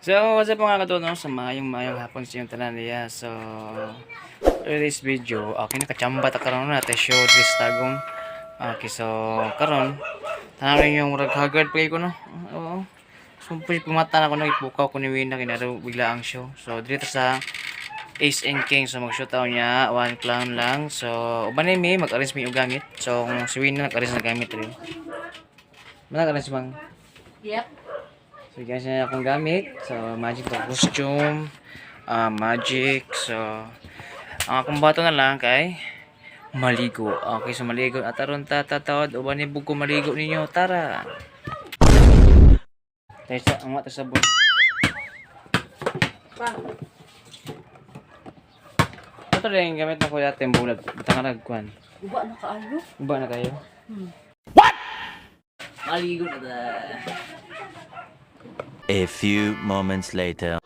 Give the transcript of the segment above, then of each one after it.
So, what's up, mga katono? Sa maayong maayong hapon sa inyong tanan niya. So, for this video, okay, nakachamba ta karon na show this tagong. Okay, so karon tanawin yung murag haggard pa ko, no. Oo. So, pumata na ako, nagpukaw ko ni Wina kinaro bigla ang show. So, dito sa Ace and King, so mag-shoot ako niya, one clown lang. So, uban ni mi mag-arrange mi og gamit. So, kung si Wina nag-arrange na gamit rin. Mana arrange bang? Yep. So guys, yan akong gamit. So, magic to costume, magic. So, ang akong bato na lang kay maligo. Okay, so maligo. At aron ta tatawad, uban ni ko maligo ninyo. Tara! Tayo sa, ang mata sabon. Pa. Ito rin, gamit na ko dati yung bulag. Butang ka nagkuhan. Uba na kaayo. Uba na kayo? Hmm. What? Maligo na ta. A few moments later.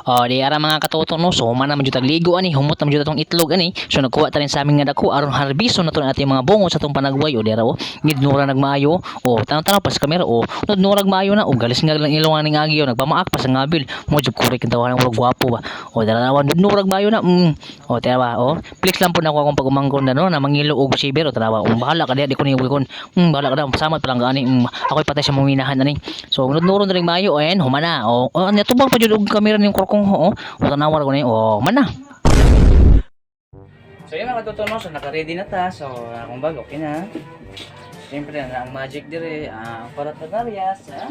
Oh, di ara, mga katoto, no. So human naman jud ligo ani, humot naman jud atong itlog ani. So nagkuha ta rin sa aming nga dako aron harbiso na to ang ating mga bungo sa atong panagway. O di ara oh. Ngidnura nagmaayo. O tanaw-tanaw pa sa kamera oh. Nudnura maayo na o galis nga lang ilong aning agi oh. Nagpamaak pa sa ngabil. Mo jud kurik ang tawanan, murag gwapo ba. O dara na nudnura maayo na. O tara oh. Flex lang po na ako akong pagumangkon na no na mangilo og shiver o tanawa. Bahala ka diha, di ko ni kon. Bahala ka daw, samad pa lang ani. Ako'y patay sa muminahan ani. So nudnuro na rin maayo and humana. O, oh, natubang pa jud og kamera ning korkong ho. O tanawa ra ko ni. O humana. So yun, mga katoto, no, so naka-ready na ta. So akong bag, okay na. Siyempre na ang magic dire, ang paraphernalia sa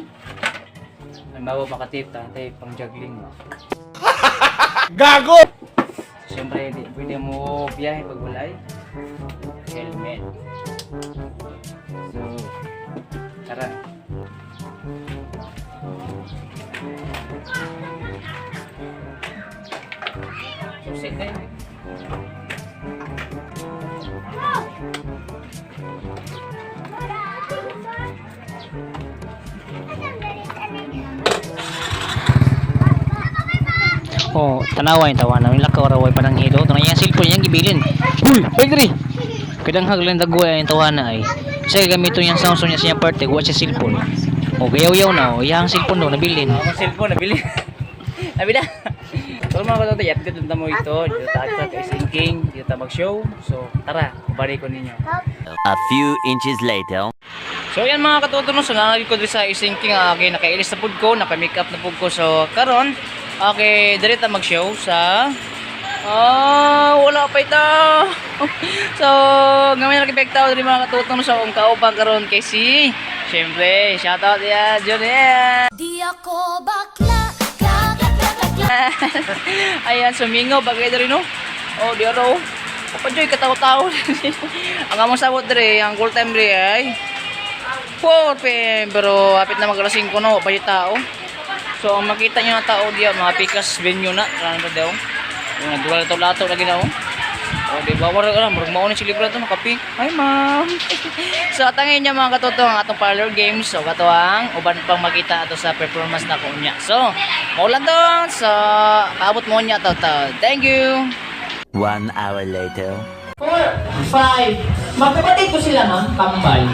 halimbawa makatip ta, tay pang juggling. Gago! Siyempre, di pwede mo biyahe pag walay helmet. So, tara. So, set na yun. Oh, tanawa yung tawana. Yung lakaw raway pa ng hito. Ito na yung cellphone niyang gibilin. Uy, ay diri. Kadang haglan dagway yung tawana ay. Siya gamiton yung Samsung niya sa iyang parte, wa siya cellphone. O gayaw-yaw na, o iyang cellphone do nabilin. Akong cellphone, nabili. Nabi na. So mga katoto, i-update lang mo ito. Dito tayo sa kay King, dito tayo mag-show. So tara, balik ko ninyo. A few inches later. So yan, mga katoto, no, so nangagi ko diri sa Ising King, okay, nakailis na pud ko, naka-makeup na pud ko. So karon, okay, diri ta mag-show sa. Ah, wala pa ito. So, ngayon na tao diri, mga katoto, no, so ang kauban karon kay si Siyempre, shoutout ya, Junior. Di ako bakla, kla, kla, kla, kla, kla. Ayan, sumingaw bagay diri, no. Oh, di araw. Kapadyoy katawa-tawa. Ang among sabot diri, ang call time diri ay 4 p.m. Pero hapit na mag alas 5 no, pa yung tao. So, ang makita nyo na tao diya, mga pikas venue na, ano na daw. Yung nagdula lato lagi na oh. Oh, di ba? Wala ka na, murag mauna si Libra to, nakapi. Hi, ma'am. So, atangin niya, mga katoto, ang atong parlor games. So, kato ang uban pang makita ato sa performance na ko niya. So, maulan to. So, paabot mo niya to, to. Thank you. 1 hour later. 4, 5. Magkapatid ko sila, ma'am, kambal.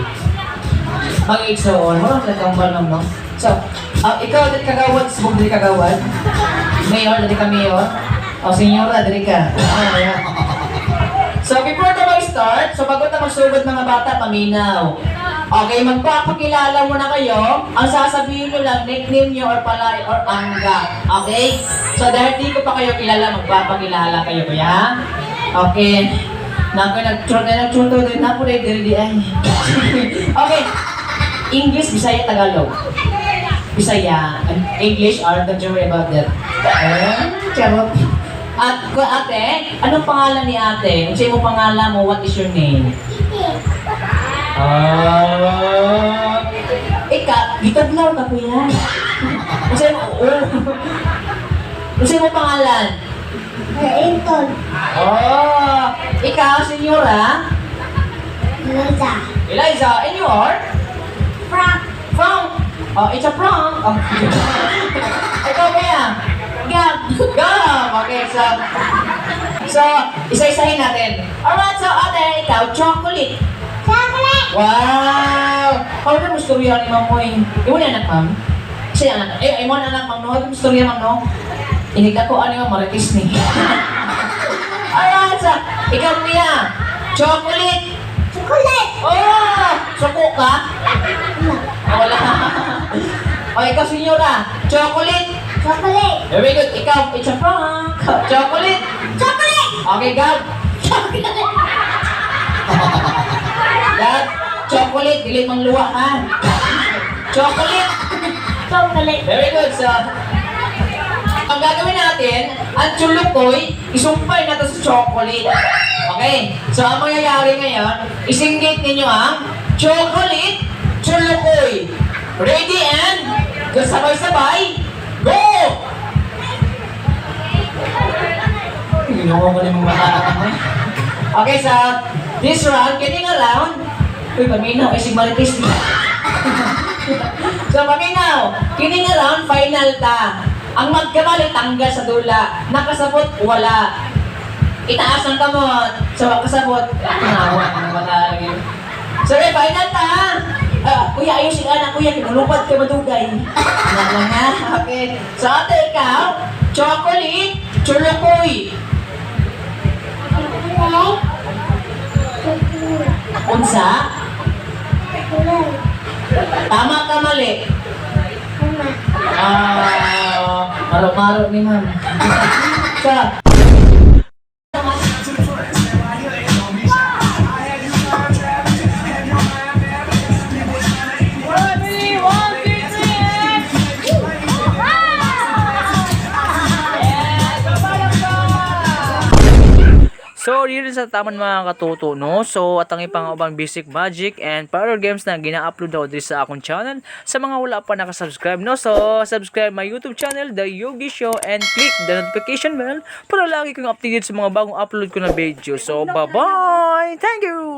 Mag-igsoon. Wala sila kambal, ma'am, no? So, ikaw, dili kagawad, subong dili kagawad. Mayor, dili ka mayor. O, senyora, dili ka. Ah, yeah. So, before ta mag-start, so bago ta magsugod, mga bata, paminaw. Okay, magpapakilala muna kayo. Ang sasabihin nyo lang, nickname nyo or palay or angga. Okay? So, dahil di ko pa kayo kilala, magpapakilala kayo, kuya. Okay. Naku, nag-trot na nag-trot din. Naku, na diri di ay. Okay. English, Bisaya, Tagalog. Bisaya. English or don't you worry about that. Eh, charot. At ko ate, anong pangalan ni ate? Unsa mo pangalan mo? What is your name? Ah. Ika, gitadlaw ka, kuya. Unsa mo? Oh. Unsa mo pangalan? Inton. Oh, ikaw, senyora? Liza. Eliza, and you are? Frank. Frank. Oh, it's a prank. Oh. Ikaw, kuya? Gab. Gab! Okay, so, isa-isahin natin. Alright, so ate, ikaw, chocolate. Chocolate. Wow! How na mo istorya ni Ma'am Moy? Imo na anak, ma'am? Siya anak. Eh, ay mo na anak, ma'am, no? Itong istorya, ma'am, no? Inig ako, ano yung marites ni. Alright, sa, ikaw, Mia. Chocolate. Chocolate! Oh! Suko ka? Wala. O, ikaw, senyora. Chocolate. Chocolate! Very good. Ikaw, it's a prank. Chocolate. Chocolate! Okay, Gab. Chocolate! Gab, chocolate. Dili mang luwa, ha? Chocolate. Chocolate! Very good. So, ang gagawin natin, ang chulukoy, isumpay natin sa chocolate. Okay? So, ang mangyayari ngayon, isinggit ninyo ang chocolate, chulukoy. Ready and go, sabay-sabay, go! Ginawa ko na yung mga bata. Okay, so, this round, kini nga round, uy, paminaw, ay sigmaritis. So, paminaw, kini nga round, final ta. Ang magkamali, tanggal sa dula. Nakasabot, wala. Itaas ang kamot. So, kasabot, tunawa ka na wala lagi. So, okay, final ta, ha? Ah, kuya, ayusin ka na, kuya, kinulupad ka madugay. Ano lang, ha? Okay. So, ate, ikaw, chocolate, chulukoy. Chocolate! Unsa? Chocolate! Tama ka, mali? Tama. Ah, maro-maro ni ma'am. So, So, yun sa taman, mga katuto, no? So, at ang ipang ubang basic magic and parlor games na gina-upload ako diri sa akong channel. Sa mga wala pa nakasubscribe, no? So, subscribe my YouTube channel, The Yogi Show, and click the notification bell para lagi kang updated sa mga bagong upload ko na video. So, bye-bye! Thank you!